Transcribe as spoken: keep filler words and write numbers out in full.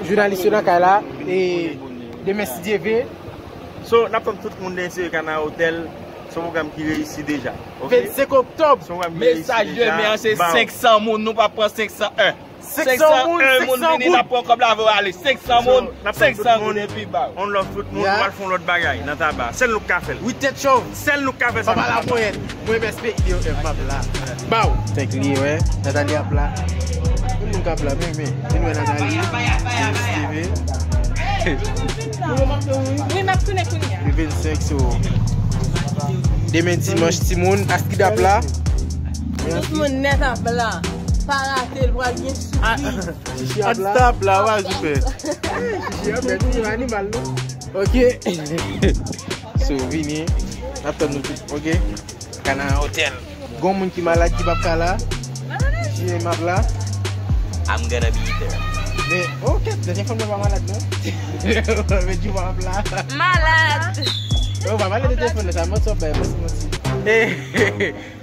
Jounalis yo nan kay la, e demen si Dye vle. So, n ap tann tout moun nan Sirikana Hotel. Se yon pwogram ki reyisi deja. Ok? Vennsenk oktòb. Se yon pwogram ki reyisi deja. Mesaj demen an se senk san moun, nou pa pran senk san en. Senk san moun, senk san moun vini, n ap pran kòb la, avè w ale. Senk san moun, senk san goud epi ba w. On love tout moun, nou pral fè yon lòt bagay nan Taba. Sèl nou k ka fè l. Wi, tèt chòv. Sèl nou k ka fè sa. Papa Laponyèt. Mwen M S P I O M, m ap la. Ba w. Tank li, wè. Nathalie ap la. Tout moun k ap la, men, men. Vin wè Nathalie. Wi, m ap tounen kounye a. Le vennsenk, so. Demen dimanch, timoun. Astrid ap la. Tout moun nèt ap la. Pa rate l, pral gen sipriz. Chichi ap la. Chichi ap la, w a di fè. Chichi ap la, li animal, non? Ok. So, vini. N ap tann nou tout, ok? Kana Hotel. Gon moun ki malad ki p ap ka la. Chichi m ap la. I'm gonna be there. Men, ok, dènye fwa mwen pa malad, non? Men di w ap la. Malad. Yo, pa pale de telefòn, sa manti w ap bay, manti, manti.